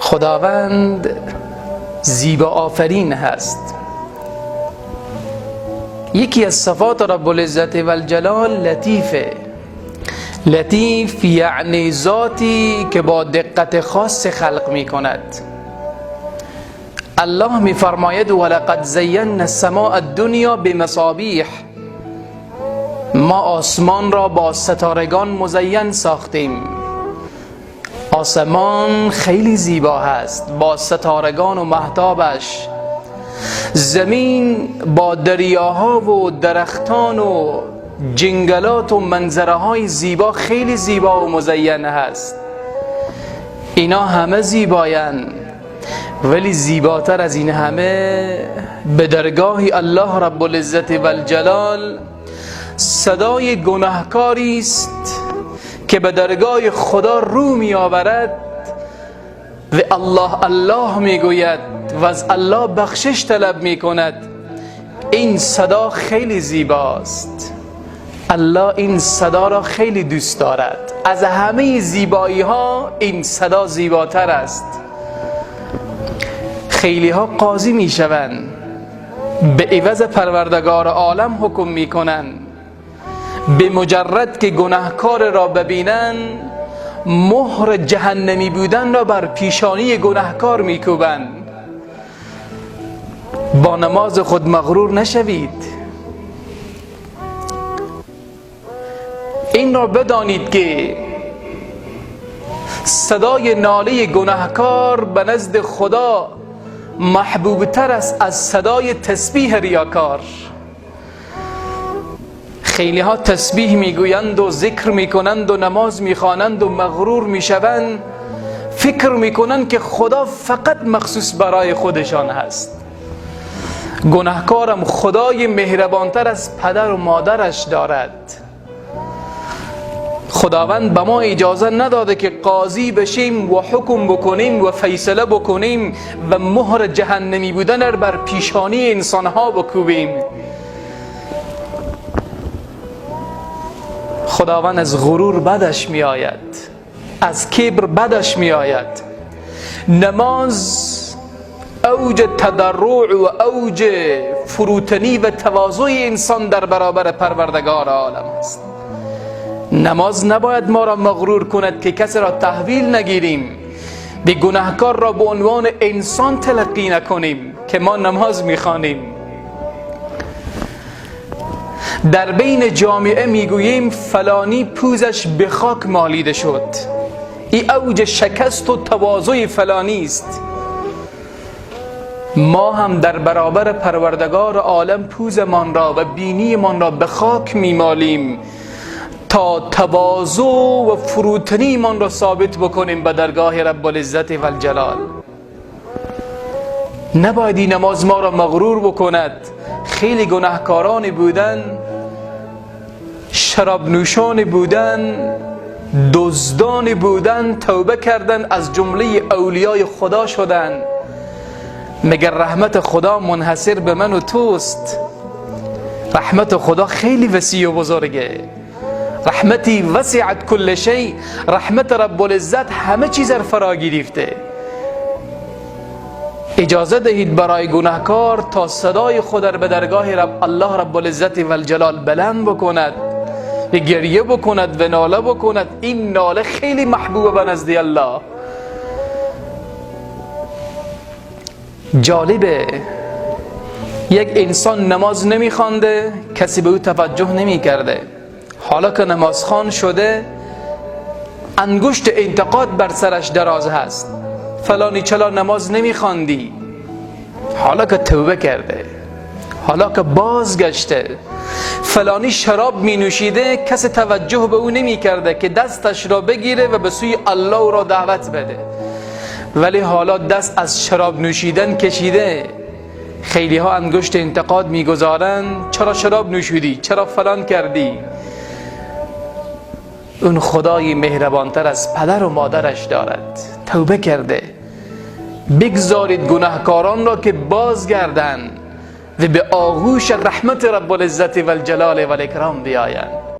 خداوند زیبا آفرین هست. یکی از صفات رب العزت و الجلال لطیفه. لطیف یعنی ذاتی که با دقت خاص خلق می کند. الله می فرماید ولقد زینا السماء الدنیا بمصابیح، ما آسمان را با ستارگان مزین ساختیم. آسمان خیلی زیبا هست با ستارگان و مهتابش، زمین با دریاها و درختان و جنگلات و منظره های زیبا خیلی زیبا و مزین هست. اینا همه زیباین، ولی زیباتر از این همه به درگاه الله رب العزت و الجلال صدای گناهکاری است که به درگاه خدا رو می آورد و الله الله می گوید و از الله بخشش طلب می کند. این صدا خیلی زیباست. الله این صدا را خیلی دوست دارد. از همه زیبایی ها این صدا زیباتر است. خیلی ها قاضی می شوند، به عوض پروردگار عالم حکم می کنند. به مجرد که گناهکار را ببینند مهر جهنمی بودن را بر پیشانی گناهکار میکوبند. با نماز خود مغرور نشوید. این را بدانید که صدای ناله گناهکار به نزد خدا محبوب تر است از صدای تسبیح ریاکار. خیلی ها تسبیح میگویند و ذکر میکنند و نماز میخوانند و مغرور میشوند، فکر میکنند که خدا فقط مخصوص برای خودشان هست. گناهکارم خدای مهربانتر از پدر و مادرش دارد. خداوند به ما اجازه نداده که قاضی بشیم و حکم بکنیم و فیصله بکنیم و مهر جهنمی بودن را بر پیشانی انسانها بکوبیم. خداوند از غرور بدش می آید، از کبر بدش می آید. نماز اوج تضرع و اوج فروتنی و تواضع انسان در برابر پروردگار عالم است. نماز نباید ما را مغرور کند که کسی را تحویل نگیریم، به گناهکار را به عنوان انسان تلقی نکنیم که ما نماز میخوانیم. در بین جامعه میگوییم فلانی پوزش به خاک مالیده شد، این اوج شکست و تواضع فلانی است. ما هم در برابر پروردگار عالم پوزمان را و بینیمان را به خاک میمالیم تا تواضع و فروتنیمان را ثابت بکنیم به درگاه رب العزت و الجلال. نباید این نماز ما را مغرور بکند. خیلی گناهکاران بودن، شراب نوشان بودن، دزدان بودن، توبه کردن، از جمله اولیای خدا شدن. مگر رحمت خدا منحصر به من و توست؟ رحمت خدا خیلی وسیع و بزرگه. رحمتی وسعت کل شیء، رحمت رب العزت همه چیز را فرا گرفته. اجازه دهید برای گناهکار تا صدای خود را به درگاه رب الله رب العزت و الجلال بلند بکند و گریه بکند و ناله بکند. این ناله خیلی محبوبه به نزد الله. جالبه یک انسان نماز نمیخوانده، کسی به او توجه نمیکرده. حالا که نمازخوان شده انگشت انتقاد بر سرش دراز هست. فلانی چرا نماز نمیخواندی؟ حالا که توبه کرده، حالا که بازگشته. فلانی شراب می نوشیده، کسی توجه به او نمی کرده که دستش را بگیره و به سوی الله را دعوت بده، ولی حالا دست از شراب نوشیدن کشیده. خیلی ها انگشت انتقاد میگذارن، چرا شراب نوشیدی، چرا فلان کردی. اون خدای مهربانتر از پدر و مادرش دارد، توبه کرده. بگذارید گناهکاران را که بازگردند و به آغوش رحمت رب العزت و الجلال و الاکرام بیایند.